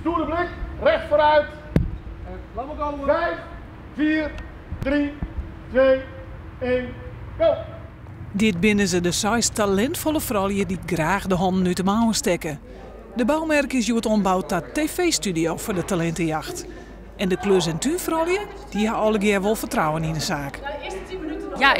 Stoere blik, recht vooruit. En laat me komen. 5, 4, 3, 2, 1, go! Dit binne se, de seis talintfolle froulju dy't graach de hannen út de mouwen stekke. De boumerk is hjoed omboud ta tv-studio foar de talintejacht. En de klus- en túnfroulju, dy ha allegear wol fertrouwen yn de saak. Ja,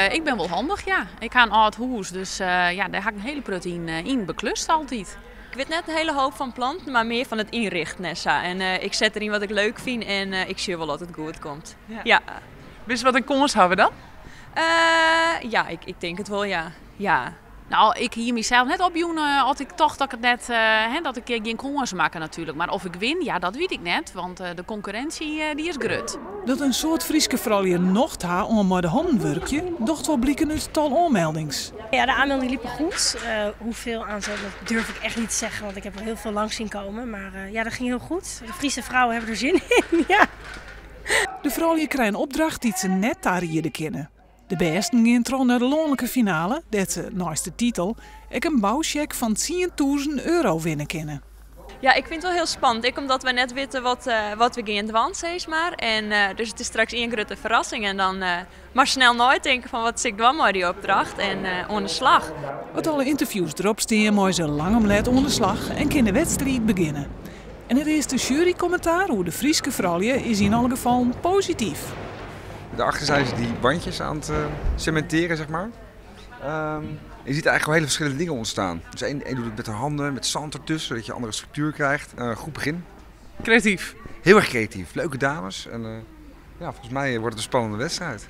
ik bin wol handich, ja. Ik ha in âld hûs, dus ja, dêr ha ik in hiele protte yn beklust altyd. Ik wit net in hiele hoop fan planten, mar mear fan it ynrichten en sa. En ik set deryn wat ik leuk fyn en ik sjoch wol dat it goed komt. Ja. Witst wat in kâns hawwe we dan? Ja, ik tink it wol, ja. Ja. Nou, ik hie mysels net opjûn as ik tocht dat ik it net, hè, dat ik gjin kâns makke natuerlik. Mar oft ik win, ja, dat wit ik net, want de konkurrinsje dy is grut. Dat in soad Fryske froulju nocht ha oan mei de hannen wurkje, docht wol bliken út it tal oanmeldings. Ja, de aanmeldingen liepen goed. Hoeveel aantal, dat durf ik echt niet te zeggen, want ik heb er heel veel langs zien komen. Maar ja, dat ging heel goed. De Friese vrouwen hebben er zin in. Ja. De froulju krije in opdracht dy't se net tariede kinne. De bêsten gean troch nei de lanlike finale, dêr't se, neist de titel, ek in bousjek fan €10.000 winne kinne. Ja, ik fyn it wol hiel spannend. Ek omdat we net witte wat we gean dwaan, sis mar. En dus it is straks ien grutte ferrassing. En dan mar snel neitinke fan wat sil ik dwaan mei dy opdracht en oan de slach. As alle ynterviews derop stean, meie se lang om let oan de slach en kin de wedstriid begjinne. En it earste sjuerykommentaar oer de Fryske froulju is yn alle gefallen posityf. Daarachter zijn ze die wandjes aan het cementeren, zeg maar. Je ziet eigenlijk gewoon hele verschillende dingen ontstaan. Dus één doet het met de handen, met zand ertussen, zodat je een andere structuur krijgt. Goed begin. Creatief. Heel erg creatief. Leuke dames. En ja, volgens mij wordt het een spannende wedstrijd.